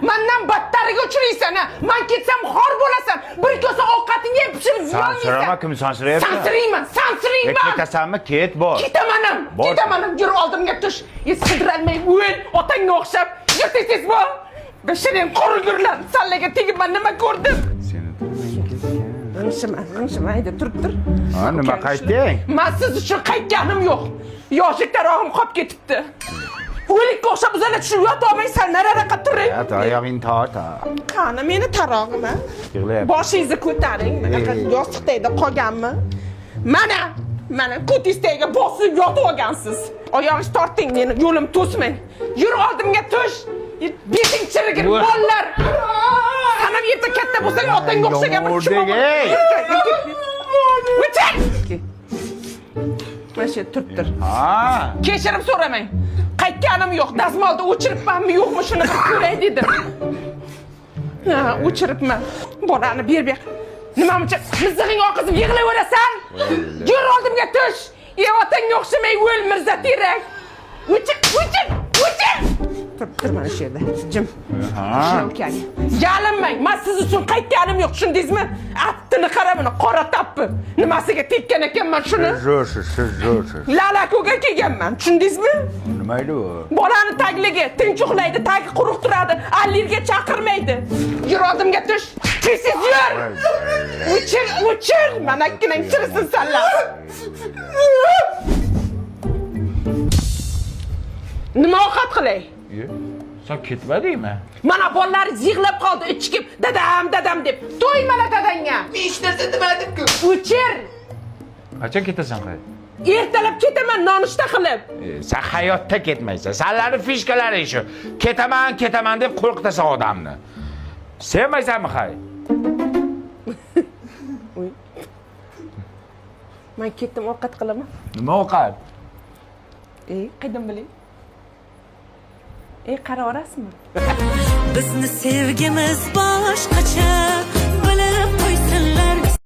Mandan battariga uchraysan ha. Man ketsam xor bo'lasan. Bir kosa ovqatingni ham pishirib Sansirama, yeyolmaysan. kim sansirayapti? Sansirayman, sansirayman. Ketasanmi? Ket bor. Ketaman ham, Bor. ketaman ham. Yur oldimga tush. Sidiralmay o'l, otangga o'xshab. Yur tez tez bor. Bashiring qurg'urlar. Sallaga tegib man nima ko'rdim? Seni G'ingshima, g'ingshima, hayda turib tur. Ha, nima qaytding? Man siz uchun qaytganim yo'q. Yoshlik tarog'im qolib ketibdi. O'likka o'xshab uzala tushib yota olmaysan, nariroqqa turing. Ya, oyog'ingni tort. Ha. Qani meni tarog'im a? Yig'layapti. Boshingizni ko'taring. Bunaqa Ey. yostiq tagida qolganmi? Mana, mana ko'tingiz tagiga bosib yotib olgansiz. Oyog'ingizni torting meni, yo'lim to'smang. Yur oldimga tush. Beting chirigir Voy. bolalar. San ham erta katta bo'lsang otangga o'xshagan bir Yomg'irdik, ey. O'chir! Mana shu yerda turib tur. Ha. Kechirim so'ramang. Qaytganim yo'q. Dazmolda o'chiribmanmi, yo'qmi shuni bir ko'ray dedim. Ha, o'chiribman. Bolani ber ber. Nima muncha mizig'ing oqizib yig'layverasan? Yur oldimga tush. Ye otangga o'xshamay o'l Mirza terak. O'chir, o'chir, o'chir. Tur, tur mana shu yerda. Jim. Ha. Ukang. Yalinmang. Men siz uchun qaytganim yo'q, tushundingizmi? Attini qara buni, qora tappi. Nimasiga tekkan ekanman shuni? Zo'rsiz, siz zo'rsiz. Lalakoga kelganman, tushundingizmi? Nima edi u? Bolani tagligi tinch uxlaydi, tagi quruq turadi, allirga chaqirmaydi. Yur oldimga tush. Tez yur. O'chir, o'chir. Manakkinang chirisin sanlar. Nima ovqat qilay? Ye, Sen ketmadingmi? Mana bolalaringiz yig'lab qoldi, ichikib, dadam, dadam deb. To'ymala dadangga. Men hech narsa demadim-ku. O'chir. Qachon ketasan qay? Ertalab ketaman nonushta qilib. Sen hayotda ketmaysan. Sanlarni fishkalaring shu. Ketaman, ketaman deb qo'rqitasan odamni. Sevmaysanmi hay? Men ketdim, ovqat qilaman. Nima ovqat? Ey, qaydan bilay? Ey, qaraverasizmi? Bizni sevgimiz boshqacha.